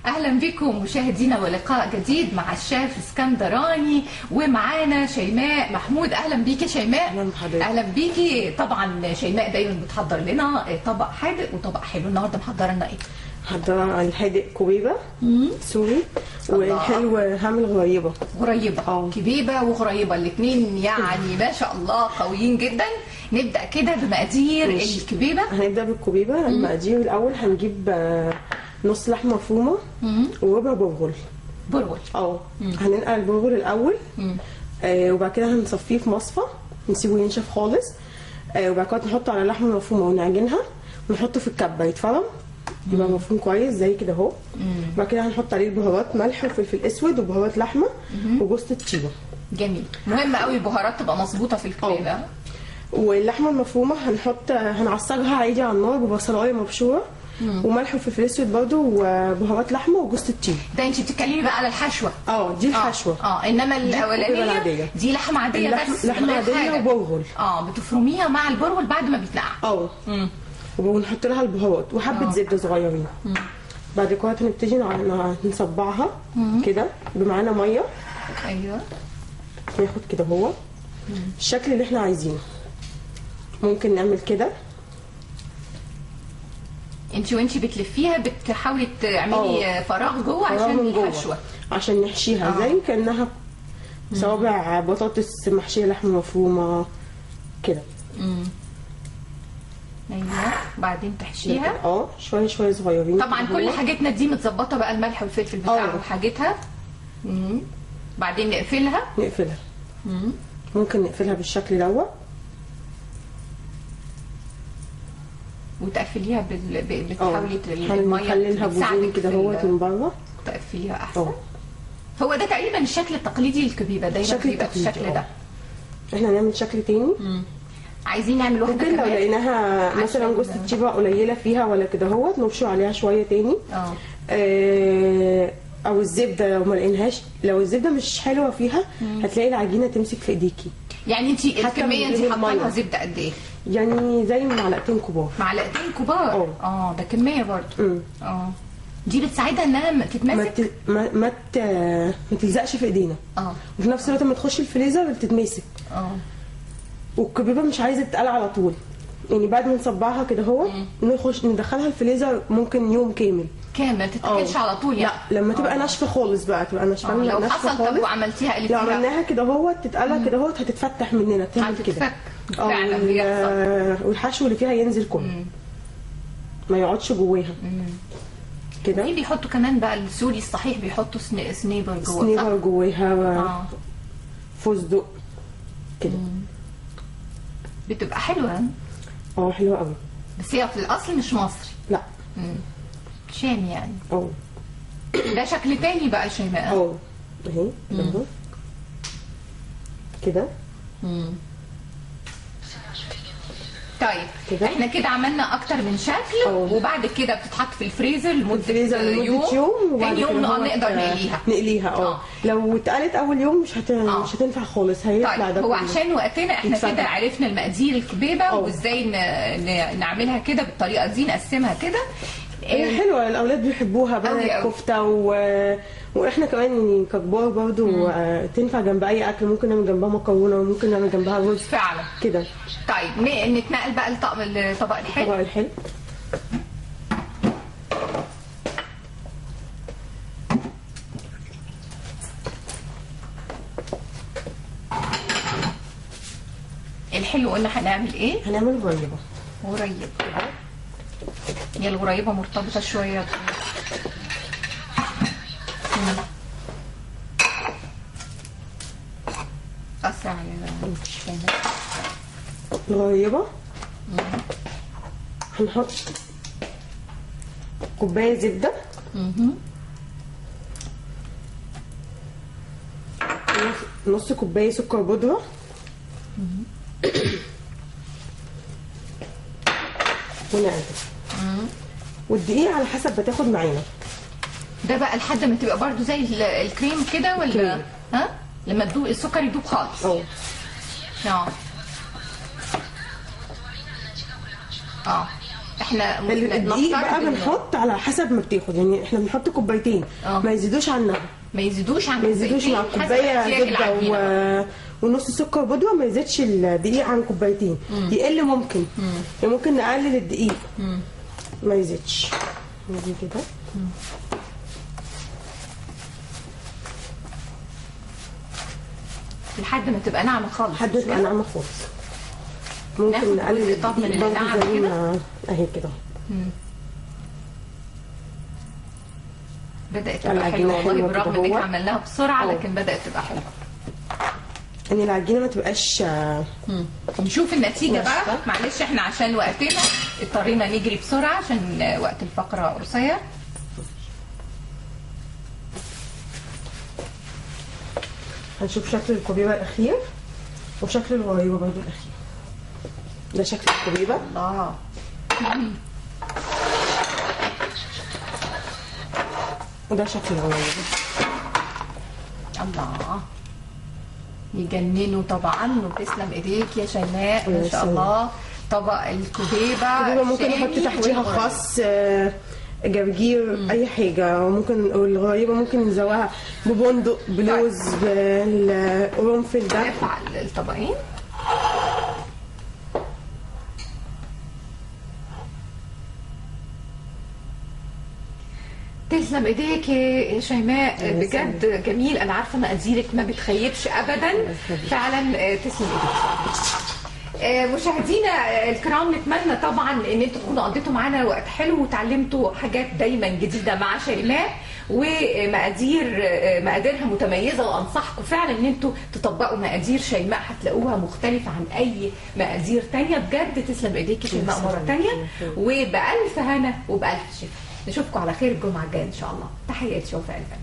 اهلا بكم مشاهدينا ولقاء جديد مع الشيف اسكندراني ومعانا شيماء محمود. اهلا بيكي شيماء. اهلا بحضرتك. اهلا بيكي. طبعا شيماء دايما بتحضر لنا طبق حادق وطبق حلو. النهارده محضرة لنا ايه؟ محضرة الحادق كبيبه سوري، والحلو هعمل غريبة. غريبة، كبيبه وغريبة الاثنين يعني ما شاء الله قويين جدا. نبدا كده بمقادير الكبيبه. هنبدا بالكبيبه. المقادير الاول هنجيب نص لحمه مفرومه وربع برغل. برغل هننقع البرغل الاول، وبعد كده هنصفيه في مصفى، نسيبه ينشف خالص، وبعد كده نحطه على اللحمة المفرومه ونعجنها ونحطه في الكبه يتفرم، يبقى مفروم كويس زي كده اهو. بعد كده هنحط عليه البهارات، ملح وفلفل اسود وبهارات لحمه وجوزة الطيبة. جميل، مهم قوي البهارات تبقى مظبوطة في الكبيبه. واللحمة المفرومه هنعصجها عادي على النار ببصلايه مبشوره وملح وفلفل اسود برده وبهارات لحمه وجوزة الطيب. ده انت بتتكلمي بقى على الحشوه. دي الحشوه. انما الاولانية دي لحمه عادية، بس لحمه عادية وبرغل. بتفرميها مع البرغل بعد ما بيتنقع. ونحط لها البهارات وحبه زبدة صغيرين. بعد كده هنبتدي نصبعها كده بمعانا مية. ايوه، ناخد كده هو الشكل اللي احنا عايزينه. ممكن نعمل كده. انت وانت بتلفيها بتحاولي تعملي فراغ جوه عشان الحشوه، عشان نحشيها زي كانها صوابع بطاطس محشيه لحمه مفرومه كده. ايوه، بعدين تحشيها شوية شوية صغيرين. طبعا كل حاجتنا دي متظبطه بقى، الملح والفلفل بتاعها وحاجتها. بعدين نقفلها. ممكن نقفلها بالشكل دوت وتقفليها بتحاولي المية نخليلها بوزين كده اهوت من بره، تقفليها احسن. هو ده تقريبا الشكل التقليدي للكبيبه، دايما بيبقى بالشكل ده. احنا هنعمل شكل تاني. عايزين نعمل واحدة ممكن لو لقيناها مثلا جوزة الطيبة قليله فيها ولا كده اهوت نبشر عليها شوية تاني. او الزبدة لو ما لقيناهاش، لو الزبدة مش حلوة فيها هتلاقي العجينة تمسك في ايديكي. يعني انت الكمية انت حاطه لها زبدة قد ايه؟ يعني زي معلقتين كبار. معلقتين كبار؟ ده كمية برضه. دي بتساعدها انها تتماسك، ما تلزقش في ايدينا. وفي نفس الوقت لما تخش الفريزر بتتماسك. والكبيبه مش عايزه تتقلع على طول، يعني بعد ما نصبعها كده اهو نخش ندخلها الفريزر ممكن يوم كامل. ما تتاكلش على طول يعني. لا، لما تبقى ناشفة خالص بقى، تبقى ناشفة. لو حصل طب وعملتيها لو عملناها كده اهو تتقلع كده اهو هتتفتح مننا، تعمل كده فعلا بيحصل. والحشو اللي فيها ينزل كله، ما يقعدش جواها كده. في بيحطوا كمان بقى السوري الصحيح بيحطوا سنيبر جواها. سنيبر جواها، فستق كده. بتبقى حلوة. حلوة قوي، بس هي في الاصل مش مصري. لا، شامي يعني. ده شكل تاني بقى شيماء. اهي كده. طيب كده. احنا كده عملنا اكتر من شكل. وبعد كده بتتحط في الفريزر لمدة يوم. تاني يوم نقدر نقليها. لو اتقلت اول يوم مش هتنفع خالص، هيطلع. طيب ده هو عشان وقتنا احنا كده عرفنا المقادير الكبيبه وازاي نعملها كده بالطريقة دي، نقسمها كده. هي حلوة، الاولاد بيحبوها بقى الكفتة واحنا كمان يعني ككبار برضو تنفع جنب اي اكل. ممكن نعمل جنبها مكرونه وممكن نعمل جنبها رز فعلا كده. طيب نتنقل بقى لطبق الحلو. طبق الحلو الحلو قلنا هنعمل ايه؟ هنعمل غريبة. غريبة، هي الغريبة مرتبطة شوية. أسرع يا الغريبة. هنحط كوباية زبدة، نص كوباية سكر بودرة، ونقلب. والدقيق على حسب بتاخد معانا. ده بقى لحد ما تبقى برضو زي الكريم كده ولا كريم. ها لما تدوب السكر يدوب خالص. احنا الدقيق بقى بنحط على حسب ما بتاخد، يعني احنا بنحط كوبايتين ما يزيدوش عنها، ما يزيدوش مع كوباية زبدة ونص سكر بودره، ما يزيدش الدقيق عن كوبايتين. يقل ممكن، يعني ممكن نقلل الدقيق، ما يزيدش كده. لحد ما تبقى ناعمة خالص، لحد ما تبقى ناعمة خالص. ممكن نقلل الدقيق برضه زي ما اهي كده. بدأت تبقى حلوة والله، بالرغم انك عملناها بسرعة لكن بدأت تبقى حلوة. يعني العجينة ما تبقاش. نشوف النتيجة بقى، معلش احنا عشان وقتنا اضطرينا نجري بسرعة عشان وقت الفقرة قصير. هنشوف شكل الكوبيبه الاخير وشكل الغريبة برضه الاخير. ده شكل الكوبيبه. الله. وده شكل الغريبة. الله، يجننوا طبعا. وتسلم ايديك يا شيماء ما شاء الله. طبق الكوبيبه ممكن نحط تحتيها خس، جرجير، اي حاجة. وممكن الغريبة ممكن نزوقها ببندق، بلوز، بالقرنفل. ده نرفع الطبقين. تسلم ايديك يا شيماء، بجد جميل. انا عارفه مقاديرك ما بتخيبش ابدا، فعلا تسلم ايديك. مشاهدينا الكرام، نتمنى طبعا ان انتم تكونوا قضيتوا معانا وقت حلو وتعلمتوا حاجات دايما جديدة مع شيماء، ومقادير مقاديرها متميزة، وانصحكم فعلا ان انتم تطبقوا مقادير شيماء، هتلاقوها مختلفة عن اي مقادير ثانية. بجد تسلم ايديك يا شيماء مرة ثانية، وبالف هنا وبالف شفا. نشوفكم على خير الجمعة الجاية ان شاء الله. تحياتي وفاء الفن.